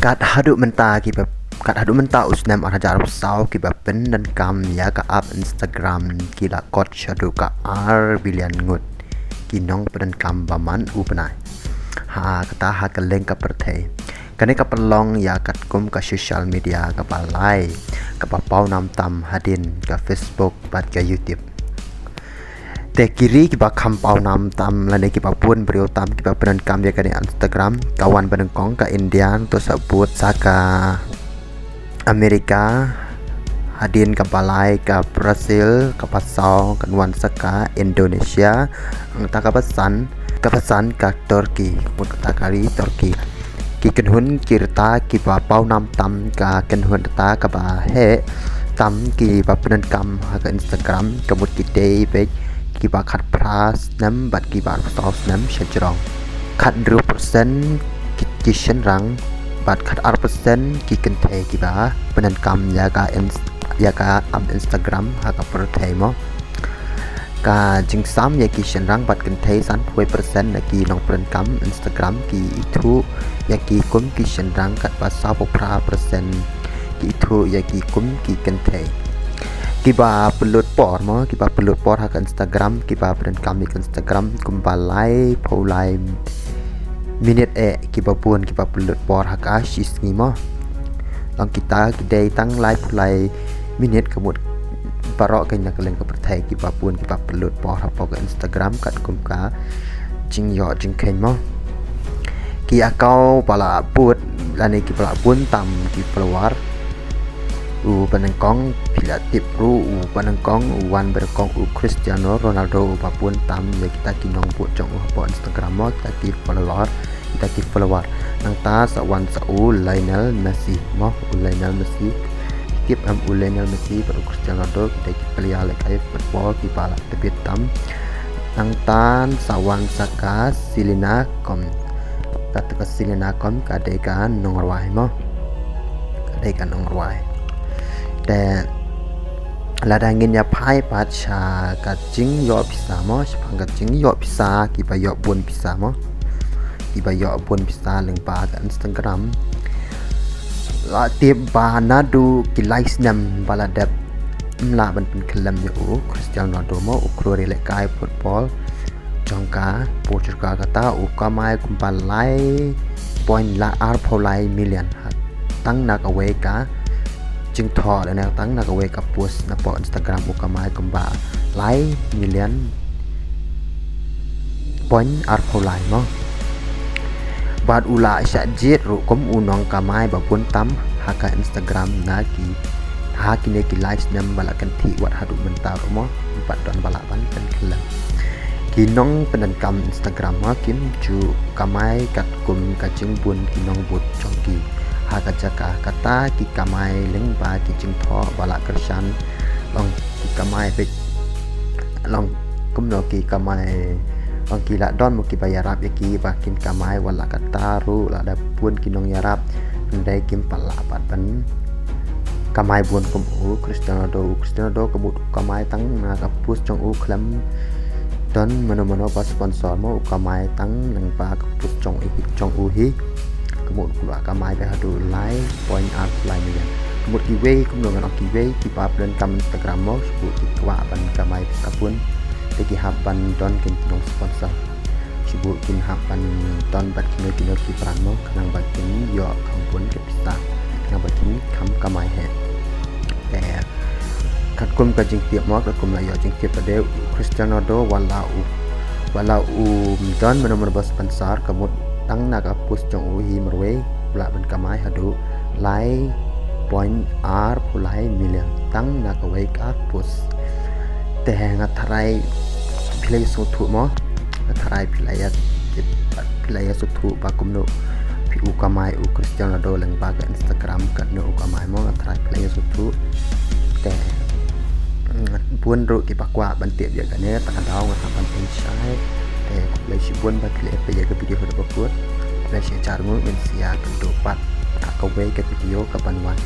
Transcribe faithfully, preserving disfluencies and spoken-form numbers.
Kat haduh mynta kiba kat haduh mynta u snem ar hajar arphew saw kiba pyndonkam ïa ka app Instagram ki la kot shaduh ka ar billion ngut ki nongpyndonkam ba man u bnai. Ha kata ha ka lyngkha pyrthei. Kane ka pynlong ïa katkum ka social media kaba lai kaba paw nam tam hadien ka Facebook bad ka YouTube. Te ki ri kiba kham paw nam tam lane kiba bun briew tam kiba pyndonkam ïa kane Instagram ka wan ba nyngkong ka India, to sa bud sa ka America, hadien kaba lai ka Brazil, kaba saw kan wan sa ka Indonesia, nangta kaba san kaba san ka Turkey, mut kata ka ri Turkey. Ki kynhun ki rta kiba paw nam tam ka kynhun rta kaba heh tam kiba pyndonkam ha ka Instagram ka mut ki dei beit kiba khatphra snem bad kiba arphew saw snem sha jrong. Khathynriew percent ki, ki shynrang bad khatar percent ki kynthei kiba pyndonkam ïa ka ins-, ïa ka app Instagram ha ka pyrthei mo. Ka jingsam ïa ki shynrang bad kynthei, sanphew percent na ki nongpyndonkam Instagram ki ithuh ïa ki kum ki shynrang katba sawphew phra percent ki ithuh ïa ki kum ki kynthei. Kiba pynlut por mo, kiba pynlut por ha ka Instagram, kiba pyndonkam ïa ka Instagram kumba laiphew lai minit eh kiba bun kiba pynlut por ha ka shi sngi mo. Long kita ki dei tang laiphew lai minit ka mut baroh kane na ka lyngkha pyrthei kiba bun kiba pynlut por hapoh ka Instagram katkum ka jingïoh jingkheiñ mo. Ki account ba la bud lane kiba la bun tam ki follower. U ba nyngkong phi la tip ruh, u ba nyngkong, u wan ba nyngkong u Cristiano Ronaldo, u ba bun tam ïa kita ki nongbud jong u hapoh Instagram mo, kita ki follower, kita ki follower. Nangta sa wan sa u Lionel Messi mo, u Lionel Messi. Tip em u Lionel Messi bad u Cristiano Ronaldo, kita ki player lehkai football kiba la tbit tam. Nangta sa wan sa ka Selena Gomez. Kata ka Selena Gomez ka dei ka nongrwai mo. Ka dei ka nongrwai. Te lada ngin ïa phai pat sha ka jingïoh pisa mo, shaphang ka jingïoh pisa kiba ïoh bun pisa mo. Kiba ïoh bun pisa lyngba ka Instagram. La tip ba naduh ki lai snem ba la dep, ym lah ban pynkhyllem ïa u Cristiano Ronaldo mo, u khun lehkai football jong ka Portugal, kata u kamai kumba lai point la arphew lai million. Tang na kawei ka jingthoh lane tang na kawei ka post napoh Instagram u kamai kumba lai million point arphew lai mo. Bad u la shah jied ruh kum u nongkamai ba bun tam ha ka Instagram na ki, ha kine ki lai snem ba la kynthih wat haduh mynta ruh mo, ym pat don ba lah ban pynkhyllem. Ki nongpyndonkam Instagram mo kim ju kamai katkum ka jingbun ki nongbud jong ki. Ha ka jaka kata ki kamai lyngba ki jingthoh ba la kyrshan, long ki kamai beit, long kumno ki kamai, long ki la don mo kiba ïarap ïa ki ba kin kamai, wat la kata ruh lada bun ki nongïarap, hynrei kim pat lah pat ban kamai bun kum u Cristiano Ronaldo. U Cristiano Ronaldo ka mut u kamai tang na ka post jong u, khlem don mano mano ba sponsor mo, u kamai tang lyngba ka post jong u hi, jong u hi. Ka mut u la kamai beit haduh lai point arphew lai million. Ka mut kiwei kumno ngan ong, kiwei kiba pyndonkam Instagram mo, shu ki kwah ban kamai pisa bun, te ki hap ban don kin ki nong sponsor. Shu kin hap ban don bad kino kino ki brand mo, khnang ba kin ïoh kham bun ka pisa, khnang ba kin kham kamai heh. Te katkum ka jingtip mo, katkum la ïoh jingtip pat de, u Cristiano Ronaldo wat la u, wat la um don mano mano ba sponsor, ka mut tang na ka post jong u hi marwei u lah ban kamai haduh lai point arphew lai million tang na kawei ka post. Te nga tharai phi la ïa sngewthuh mo, nga tharai phi la ïa, phi la ïa sngewthuh ba kumno phi u kamai u Cristiano Ronaldo lyngba ka Instagram, katno u kamai mo, nga tharai phi la ïa sngewthuh. Te, mm, bun ruh kiba kwah ban tip ïa kane, ta ka daw nga hap ban pynshai. Te khublei shibun ba phi la ïa peit ïa ka video haduh ba kut. Khublei shibun, ngin sa ïakynduh pat ha kawei ka video kaban wan.